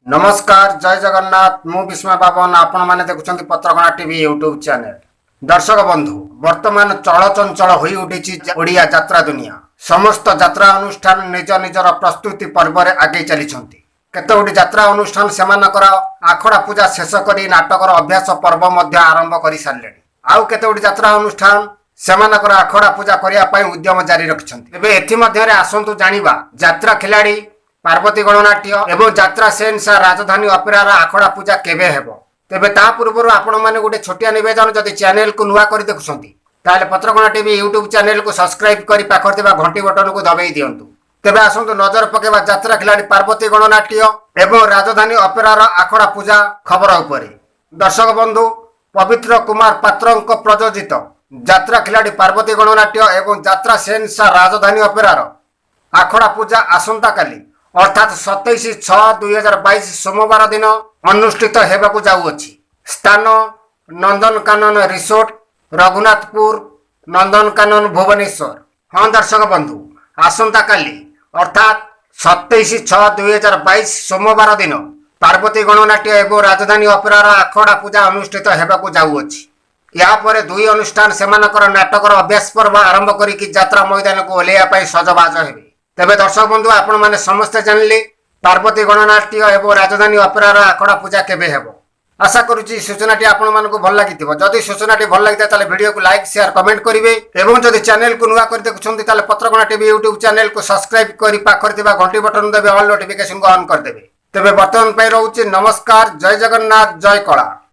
ନମସ୍କାର, ଜୟ ଜଗନ୍ନାଥ। ମୁଁ ବିସ୍ମୟ ବାବନ, ଆପଣମାନେ ଦେଖୁଛନ୍ତି ପତ୍ରକଣା ଟିଭି ୟୁଟ୍ୟୁବ ଚ୍ୟାନେଲ। ଦର୍ଶକ ବନ୍ଧୁ, ବର୍ତ୍ତମାନ ଚଳଚଞ୍ଚଳ ହୋଇ ଉଠିଛି ଓଡ଼ିଆ ଯାତ୍ରା ଦୁନିଆ। ସମସ୍ତ ଯାତ୍ରା ଅନୁଷ୍ଠାନ ନିଜ ନିଜର ପ୍ରସ୍ତୁତି ପର୍ବରେ ଆଗେଇ ଚାଲିଛନ୍ତି। କେତେଗୋଟି ଯାତ୍ରା ଅନୁଷ୍ଠାନ ସେମାନଙ୍କର ଆଖଡ଼ା ପୂଜା ଶେଷ କରି ନାଟକର ଅଭ୍ୟାସ ପର୍ବ ମଧ୍ୟ ଆରମ୍ଭ କରିସାରିଲେଣି। ଆଉ କେତେଗୋଟି ଯାତ୍ରା ଅନୁଷ୍ଠାନ ସେମାନଙ୍କର ଆଖଡ଼ା ପୂଜା କରିବା ପାଇଁ ଉଦ୍ୟମ ଜାରି ରଖିଛନ୍ତି। ଏବେ ଏଥିମଧ୍ୟରେ ଆସନ୍ତୁ ଜାଣିବା ଯାତ୍ରା ଖିଲାଡ଼ି ପାର୍ବତୀ ଗଣନାଟ୍ୟ ଏବଂ ଯାତ୍ରା ସେନ୍ସା ରାଜଧାନୀ ଅପେରାର ଆଖଡ଼ା ପୂଜା କେବେ ହେବ। ତେବେ ତା ପୂର୍ବରୁ ଆପଣମାନେ ଗୋଟେ ଛୋଟିଆ ନିବେଦନ, ଯଦି ଚ୍ୟାନେଲକୁ ନୂଆ କରି ଦେଖୁଛନ୍ତି, ତାହେଲେ ପତ୍ରକଣା ଟିଭି ୟୁଟ୍ୟୁବ ଚ୍ୟାନେଲକୁ ସବସ୍କ୍ରାଇବ କରି ପାଖରେ ଥିବା ଘଣ୍ଟି ବଟନକୁ ଦବାଇ ଦିଅନ୍ତୁ। ତେବେ ଆସନ୍ତୁ ନଜର ପକାଇବା ଯାତ୍ରା ଖିଲାଡ଼ି ପାର୍ବତୀ ଗଣନାଟ୍ୟ ଏବଂ ରାଜଧାନୀ ଅପେରାର ଆଖଡ଼ା ପୂଜା ଖବର ଉପରେ। ଦର୍ଶକ ବନ୍ଧୁ, ପବିତ୍ର କୁମାର ପାତ୍ରଙ୍କ ପ୍ରଯୋଜିତ ଯାତ୍ରା ଖିଲାଡ଼ି ପାର୍ବତୀ ଗଣନାଟ୍ୟ ଏବଂ ଯାତ୍ରା ସେନ୍ସା ରାଜଧାନୀ ଅପେରାର ଆଖଡ଼ା ପୂଜା ଆସନ୍ତାକାଲି, ଅର୍ଥାତ୍ 27/6/2022 ସୋମବାର ଦିନ ଅନୁଷ୍ଠିତ ହେବାକୁ ଯାଉଅଛି। ସ୍ଥାନ ନନ୍ଦନକାନନ ରିସୋର୍ଟ, ରଘୁନାଥପୁର, ନନ୍ଦନକାନନ, ଭୁବନେଶ୍ୱର। ହଁ ଦର୍ଶକ ବନ୍ଧୁ, ଆସନ୍ତାକାଲି ଅର୍ଥାତ୍ 27/6/2022 ସୋମବାର ଦିନ ପାର୍ବତୀ ଗଣନାଟ୍ୟ ଏବଂ ରାଜଧାନୀ ଅପେରାର ଆଖଡ଼ା ପୂଜା ଅନୁଷ୍ଠିତ ହେବାକୁ ଯାଉଅଛି। ଏହାପରେ ଦୁଇ ଅନୁଷ୍ଠାନ ସେମାନଙ୍କର ନାଟକର ଅଭ୍ୟାସ ପର୍ବ ଆରମ୍ଭ କରିକି ଯାତ୍ରା ମଇଦାନକୁ ଓହ୍ଲାଇବା ପାଇଁ ସଜବାଜ ହେବେ। ତେବେ ଦର୍ଶକ ବନ୍ଧୁ, ଆପଣମାନେ ସମସ୍ତେ ଜାଣିଲେ ପାର୍ବତୀ ଗଣନାଟ୍ୟ ଏବଂ ରାଜଧାନୀ ଅପେରାର ଆଖଡ଼ା ପୂଜା କେବେ ହେବ। ଆଶା କରୁଛି ସୂଚନାଟି ଆପଣମାନଙ୍କୁ ଭଲ ଲାଗିଥିବ। ଯଦି ସୂଚନାଟି ଭଲ ଲାଗିଥାଏ, ତାହେଲେ ଭିଡ଼ିଓକୁ ଲାଇକ୍, ସେୟାର, କମେଣ୍ଟ କରିବେ ଏବଂ ଯଦି ଚ୍ୟାନେଲକୁ ନୂଆ କରି ଦେଖୁଛନ୍ତି, ତାହେଲେ ପତ୍ରକଣା ଟିଭି ୟୁଟ୍ୟୁବ ଚ୍ୟାନେଲକୁ ସବସ୍କ୍ରାଇବ କରି ପାଖରେ ଥିବା ଘଣ୍ଟି ବଟନ ଦେବେ, ଅଲ୍ ନୋଟିଫିକେସନକୁ ଅନ୍ କରିଦେବେ। ତେବେ ବର୍ତ୍ତମାନ ପାଇଁ ରହୁଛି। ନମସ୍କାର, ଜୟ ଜଗନ୍ନାଥ, ଜୟ କଳା।